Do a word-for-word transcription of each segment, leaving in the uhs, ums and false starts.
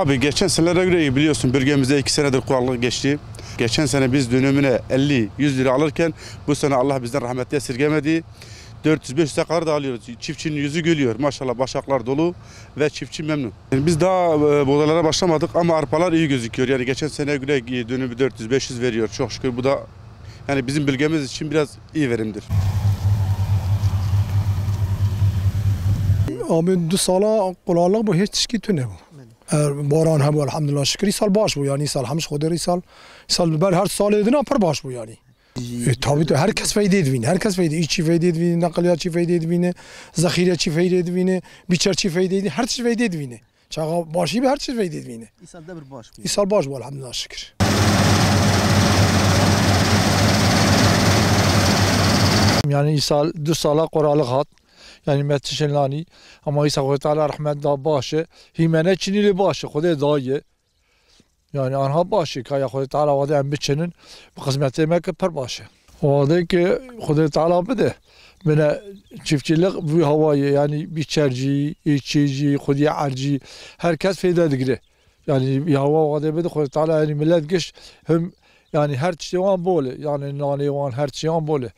Abi geçen senelere göre iyi biliyorsun, bölgemizde iki senedir kuraklık geçti. Geçen sene biz dönümüne elli yüz lira alırken bu sene Allah bizden rahmet esirgemedi. Dört yüz beş yüze kadar da alıyoruz. Çiftçinin yüzü gülüyor. Maşallah başaklar dolu ve çiftçi memnun. Yani biz daha e, buğdaylara başlamadık ama arpalar iyi gözüküyor. Yani geçen seneye göre e, dönümü dört yüz beş yüz veriyor. Çok şükür bu da yani bizim bölgemiz için biraz iyi verimdir. Abi du sala qulalıq bû, hiç tişkî tune bû. Er, baran hebû, elhamdulillah, şikir, îsal baş bû, yani îsal hemş Xwedê îsal, îsal ber her salê dina pir baş bû yani. E, tabii, tabii, her kes feydê divîne, her kes feydê, îşçî feydê divîne, neqliyaçî feydê divîne, zexîreçî feydê divîne, biçerçî feydê divîne, her çi feydê divîne. Çaxa başî be, her çi feydê divîne. Îsal de bir baş bû. Îsal baş bû, elhamdulillah, şikir. Yani îsal du sala qoralix hat. Yani me tişên lanî. Ama îsa Xwedê Teala rehmet da baş e. Hîmene çinî lê baş e. Xwedê daye. Yani anha baş e. Kaya Xwedê Teala wade em biçinin. Bi xizmetê me ki pir baş e. Wade ki Xwedê Teala bide. Bine çiftçilik bu havayı yani biçerci, çêcî, xwedî ercî. Her kes feyde digire. Yani ya wa wade bide Xwedê Teala yani millet giş hem yani her tiştê wan bol e. Yani nanê wan her tiştê wan bol e.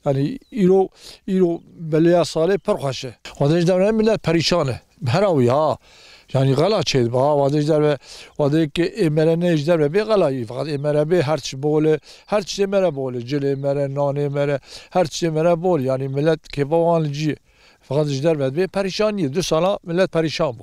Yani îro, îro belêya salê pir xweş e. Wade ji devre millet perîşan e. Her aw ya. Yani xela çêdibe ha. Wade ji derve, wade ki ê mere ne ji derve bê xela yî. Fakat ê mere bê her çi bol e. Her tiştê mere bol e. Cilê mere, nanê mere, her tiştê mere bol. Yani millet kêfa wan li cî. Fakat ji derve bê perîşan ye. Du sala millet perîşan bû.